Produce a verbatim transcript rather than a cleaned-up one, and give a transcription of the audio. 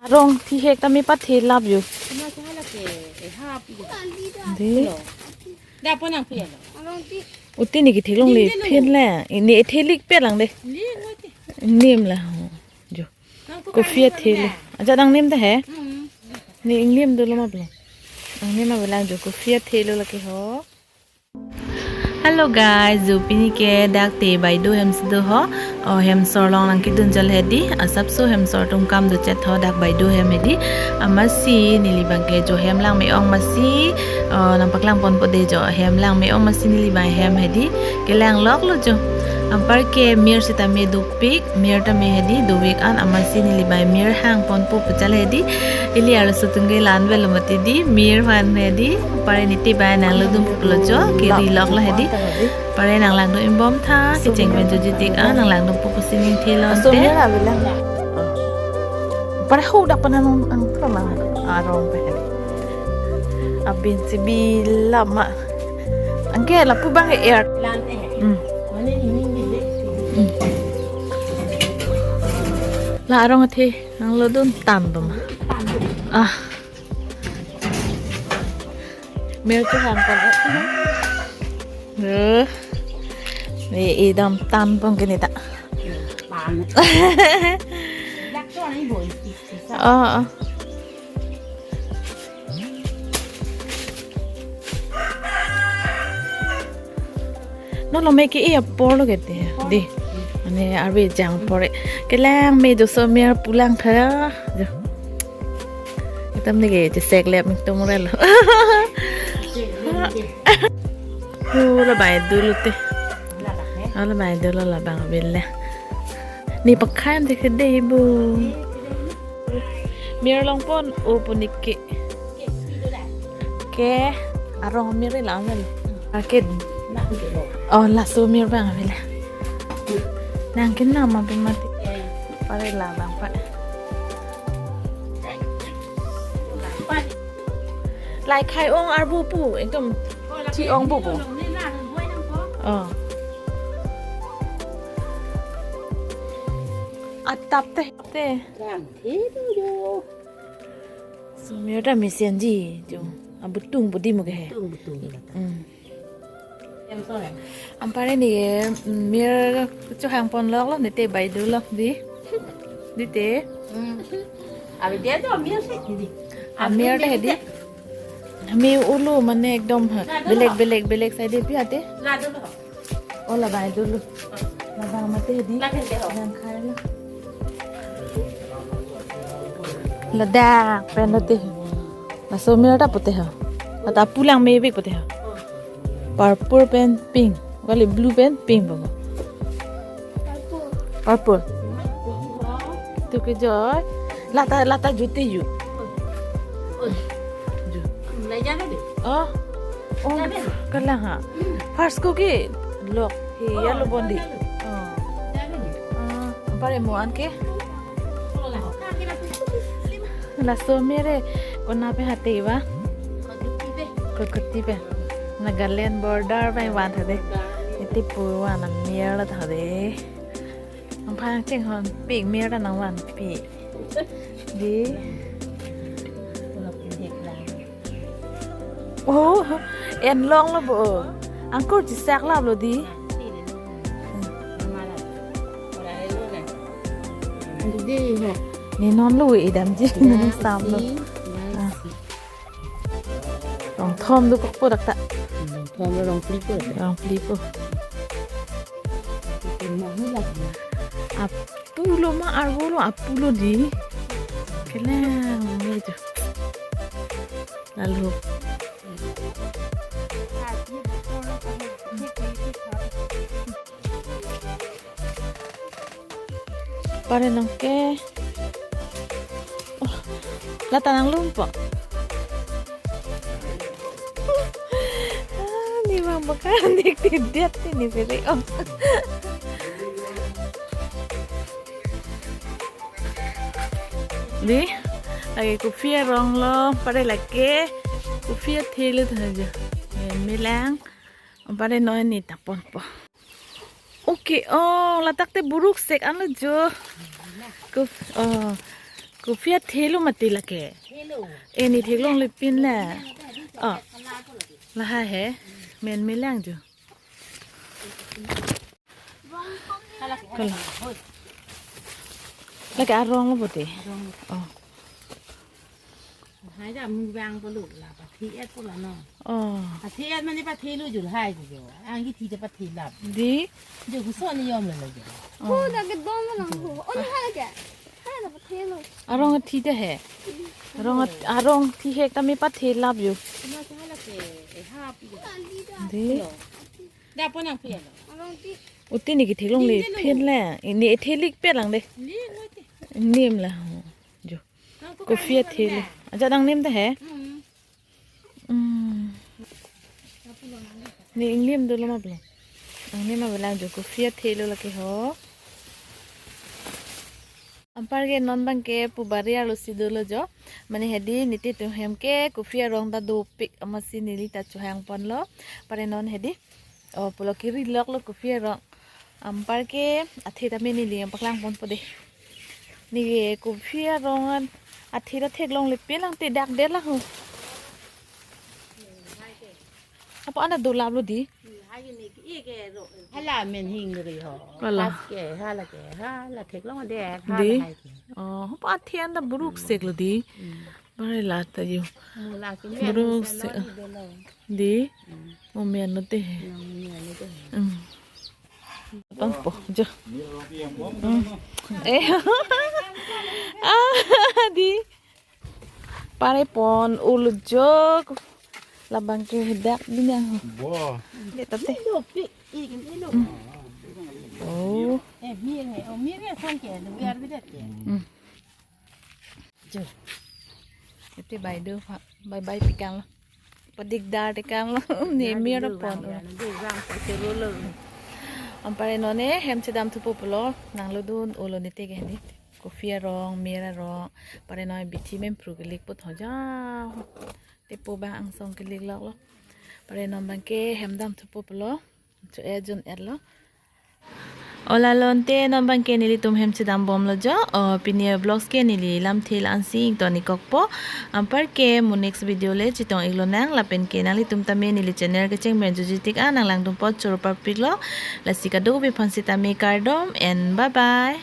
Arong thihek tame pathe lap jo. Ina si hala ke, eh, hap jo. De. Lo. Da pon ang puya lo. Uti ne kethek longle, phin le. Ini ethelik pe lang de. Ni ngote. Nim la. Jo. Nang tu coffee kan thelo. Aja nang nim ta he. Hmm. Ne ingnim dolo ma blo. Nang nim ma blo jo coffee thelo lake ho. Hello guys, jo pini ke dak te Baidu hem si do ho. O hem sor along nangkedun jal hedi. Asapso hem sor atum kam do chet ho dak Baidu hem hedi. Amatsi neli abang ke jo hem lang me-ong amatsi, o, nangpaklang ponpo de jo hem lang me-ong amatsi neli abang hem hedi. Kelang lok lo jo. Anpar ke mir sitame dopik, mir tame hedi dovik an amatsi neli abang mir hang ponpo puchal hedi. Ili arloso atum ke la-an avelo mati di, mir aphan hedi. Anpar niti abang nanglo dum pulo jo, keri lok lo hedi. Anpar nang langdun imbom tha, kecheng pen jo jitik an nang langdun pupu sining thelo. Aso te. Mir avelang. Anpar hu dak panan ang throlang. Arong pen. Abin si bilap ma. Anke lapu abang ke air. Lan eh. Hmm. Mane ini ni deh. Hmm. La arong athe nanglo dun tan bom. Tan bom. Ah. Mir kehang kon. Eh. Ni idam tan bom kini ta. Tan. Yak to ni boy. Oh, oh. Non lo me ke-e apor lo ke te. Di. Ane arve jang apor e. Kelang me jo so mir pulang tha. Jo. Itam ne ke chesek lep me tum relo. Hu la bai dolo te. Hala bai dolo la abang bil le. Ne pakhan te ke de bu. Mir long pon o punik ke. Ke arong mir la mel. Arket. Oh, laso mir abang avela. Nang kenam abang mati. Pare la abang pa. Lai khai ong arbu pu, ekdom thi ong bu bu. Oh. Atap te, te. Rang thim jo. So, mir ta mesen ji jo. Abutung budi mo ke he. Butung, butung. Hmm. Em so he. Anpar ne, mm, mir chohang pon lok lo, ne te bai dolo di. Di te. Hmm. Abi dia jo mir si di. Ah, mir ta hedi. Me ulo mane ekdom ha. Belek, belek, belek sai de pi ate. La dolo. Oh, la bai dolo. La abang mate di. La kente ho. Yang khai la. Ladak pen lo te. Laso mir ta pute ho. Ata pulang mebik pute ho. Purple pen pink. Kali blue pen pink bang. Purple. Tu ke joy. Lata, lata jute yu. Ju. Oh. Oh, kala ha. First ko ke lok. He, yellow bondi. Oh. Ah, pare mo an ke? Laso mir e, kona pen hate ba? Kokoti pen. Nagaland border pen van hade. Iti pu van amir la hade. Nangphan chinghon pik mir ta nangvanpi. Di. Oh, en long lo bo. Angkur chisak lap lo di. Di ho. Ne non lo idam ji. Sam lo. Ah. Rong thom dokok po dak ta. Rong thom lo, rong phli po dak ta. Rong phli po. Apulo ma arvo lo, apulo di. Kelang me jo. Lalu. Pare nang ke. Oh, lata nanglum po. Ah, ne bang baka ne tidiat ne pere. Oh. Di, lake coffee arong lo, pare lake coffee athelo ta jo. Ne melang, pare noi ne ta ponpo. Okay, oh, ladak te buruk sek an lo jo. Ko, oh, Kopi athelo mati lake. Thelo. Eh, ne theklongle pin le. Oh. Lahai he. Men melang jo. Kala. Lake arong lo bote. Oh. Hai da mu bang polo la pathi et polo no. Oh. Pathi et mane pathelo jo hai jo. Ang kithi ta pathelap. Dei. Jo kuson ni yom le jo. Oh. Ko da ke dong lang ho. Oh, ni hai ke. Hai da pathelo. Arong athi ta he. Arong at-, arong thi hek tame pathelap jo. Kuma sa hala ke, eh, ha pi jo. Dei. Da pon ang pi lo. Arong thi. Uti ne kitheklongle pin le. Ne thelik pe lang dei. Ni ngote. Nim la ho. Jo. Kopi athelo. Aja nangnim ta he. Hmm. Hmm. Ne ingnim dolo ma blo. Nangnim ma blo jo kopi athelo lake ho. Anparke non abangke pu bari arlo si dolo jo. Mane hedi nelitum hem ke kopi arong ta dopik amatsi neli ta chohang ponlo. Pare non hedi. Oh, pulo kiri loklo kopi arong. Anparke athe tame neli paklang ponpo dei. Ne kopi arong an athe ta theklongle pin lang te dak det lang ho. Apa ana dolaplo dei. Hala men hing ri ho. Hala. Pas ke, hala ke, hala theklong det, hala dei. Hai ke. Oh, apa athe an ta buruk seklo dei. Hmm. Bare la ta jo. Mula ke men buruk se, dei. Hmm. Mo men lo te he. Yang men lo te he. Hmm. Pangpo jo. Hmm. Eh. Ah, dei. Pare pon ulo jo. Labang ke hedak binang. Bo. Dei ta te. Lo pi, i kin lo. Hmm. Oh. Eh, mir ne, oh, mir ne san ke, lo biar bidet ke. Hmm. Jo. Ete bai do, bye bye pikang lo. Padik dar tikang lo. Ne mir pon. Anparke non ne hem chedam thupo pulo. Nanglo dun ulo ne te ke ni. Kopi arong, mir arong. Pare non bithi mempru kelik put ho ja. Tepo ba angsong kelik loklo. Pare non abangke hem dam thupo pulo. Cho e jon et lo. Ola lonte non abangke nelitum hem chedam bomlo jo. Oh, pini vlogs ke neli lamthe la-ansi ingtonik kokpo. Anparke mo next video le chetong iklonang lapen ke nanglitum tame neli channel kecheng pen juji tik an nanglang tum apot choro parpiklo. Lasi kadokave aphan sitame kardom and bye bye.